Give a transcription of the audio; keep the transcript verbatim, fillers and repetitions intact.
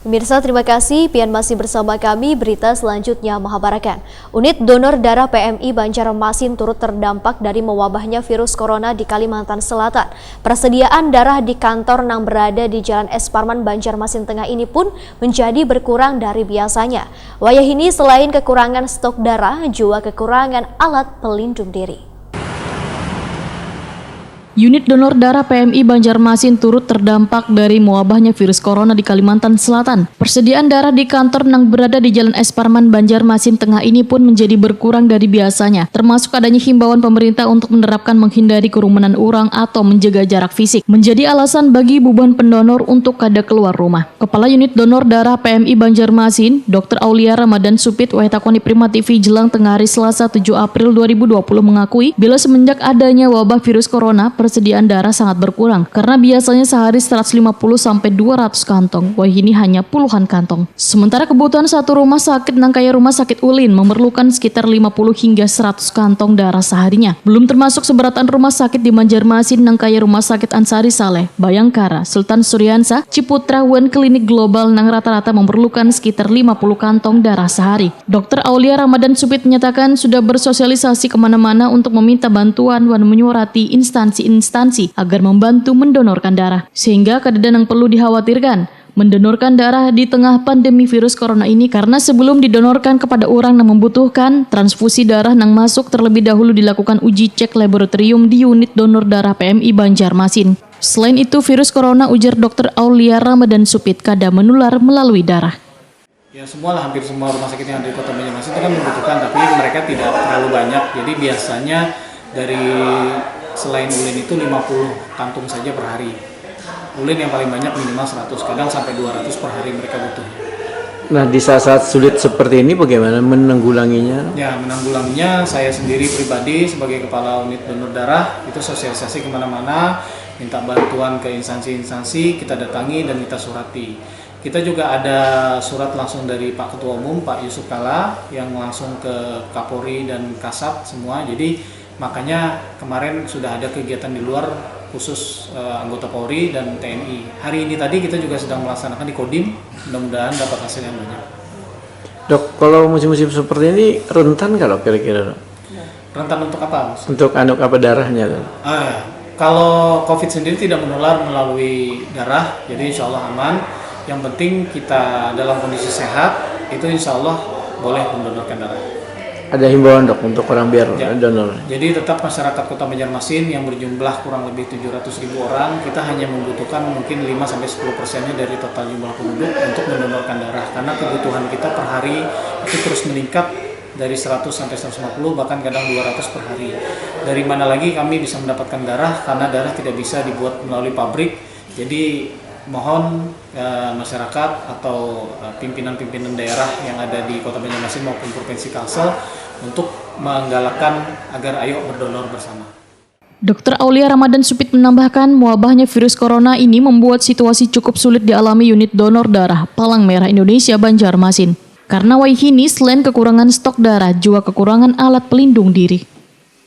Pemirsa, terima kasih. Pian masih bersama kami. Berita selanjutnya menghabarkan, unit donor darah P M I Banjarmasin turut terdampak dari mewabahnya virus corona di Kalimantan Selatan. Persediaan darah di kantor nang berada di Jalan S Parman, Banjarmasin Tengah ini pun menjadi berkurang dari biasanya. Wayah ini, selain kekurangan stok darah, juga kekurangan alat pelindung diri. Unit donor darah P M I Banjarmasin turut terdampak dari mewabahnya virus corona di Kalimantan Selatan. Persediaan darah di kantor nang berada di Jalan S Parman, Banjarmasin Tengah ini pun menjadi berkurang dari biasanya, termasuk adanya himbauan pemerintah untuk menerapkan menghindari kerumunan orang atau menjaga jarak fisik, menjadi alasan bagi bubuhan pendonor untuk kada keluar rumah. Kepala Unit Donor Darah P M I Banjarmasin, Dokter Aulia Ramadan Supit, wayah takoni Prima T V jelang tengah hari Selasa tujuh April dua ribu dua puluh mengakui, bila semenjak adanya wabah virus corona, persediaan darah sangat berkurang, karena biasanya sehari seratus lima puluh sampai dua ratus kantong, wayah ini hanya puluhan kantong. Sementara kebutuhan satu rumah sakit nang kaya Rumah Sakit Ulin memerlukan sekitar lima puluh hingga seratus kantong darah seharinya. Belum termasuk seberataan rumah sakit di Banjarmasin nang kaya Rumah Sakit Ansari Saleh, Bayangkara, Sultan Suriansah, Ciputra, wan klinik global nang rata-rata memerlukan sekitar lima puluh kantong darah sehari. Dokter Aulia Ramadan Supit menyatakan sudah bersosialisasi kemana-mana untuk meminta bantuan wan menyuarati instansi-instansi agar membantu mendonorkan darah, sehingga kadada nang perlu dikhawatirkan. Mendonorkan darah di tengah pandemi virus corona ini, karena sebelum didonorkan kepada orang yang membutuhkan, transfusi darah yang masuk terlebih dahulu dilakukan uji cek laboratorium di unit donor darah P M I Banjarmasin. Selain itu, virus corona, ujar Dokter Aulia Ramadan Supit, kada menular melalui darah. Ya, semua lah, hampir semua rumah sakit yang ada di Kota Banjarmasin itu kan membutuhkan, tapi mereka tidak terlalu banyak. Jadi biasanya dari selain ulin itu lima puluh kantung saja per hari. Ulin yang paling banyak minimal seratus, kadang sampai dua ratus per hari mereka butuhnya. Nah, di saat-saat sulit seperti ini, bagaimana menanggulanginya? Ya, menanggulanginya, saya sendiri pribadi sebagai kepala unit donor darah itu sosialisasi kemana-mana, minta bantuan ke instansi-instansi, kita datangi dan kita surati. Kita juga ada surat langsung dari Pak Ketua Umum, Pak Yusuf Kala, yang langsung ke Kapolri dan Kasat semua. Jadi makanya kemarin sudah ada kegiatan di luar khusus eh, anggota Polri dan T N I. Hari ini tadi kita juga sedang melaksanakan di Kodim, mudah-mudahan dapat hasil yang banyak. Dok, kalau musim-musim seperti ini rentan kalau kira-kira, dok? Rentan untuk apa, Mas? Untuk anu, apa, darahnya, dok? Ah, kalau covid sendiri tidak menular melalui darah, jadi insya Allah aman. Yang penting kita dalam kondisi sehat, itu insya Allah boleh mendonorkan darah. Ada himbauan, dok, untuk orang biar Ya. donor? Jadi tetap masyarakat Kota Banjarmasin yang berjumlah kurang lebih tujuh ratus ribu orang, kita hanya membutuhkan mungkin lima sampai sepuluh persennya dari total jumlah penduduk untuk mendonorkan darah. Karena kebutuhan kita per hari itu terus meningkat dari seratus sampai seratus lima puluh, bahkan kadang dua ratus per hari. Dari mana lagi kami bisa mendapatkan darah, karena darah tidak bisa dibuat melalui pabrik. Jadi mohon eh, masyarakat atau eh, pimpinan-pimpinan daerah yang ada di Kota Banjarmasin maupun Provinsi Kalsel untuk menggalakkan agar ayo berdonor bersama. Dokter Aulia Ramadan Supit menambahkan, mewabahnya virus corona ini membuat situasi cukup sulit dialami unit donor darah Palang Merah Indonesia Banjarmasin. Karena wayah ini, selain kekurangan stok darah, juga kekurangan alat pelindung diri.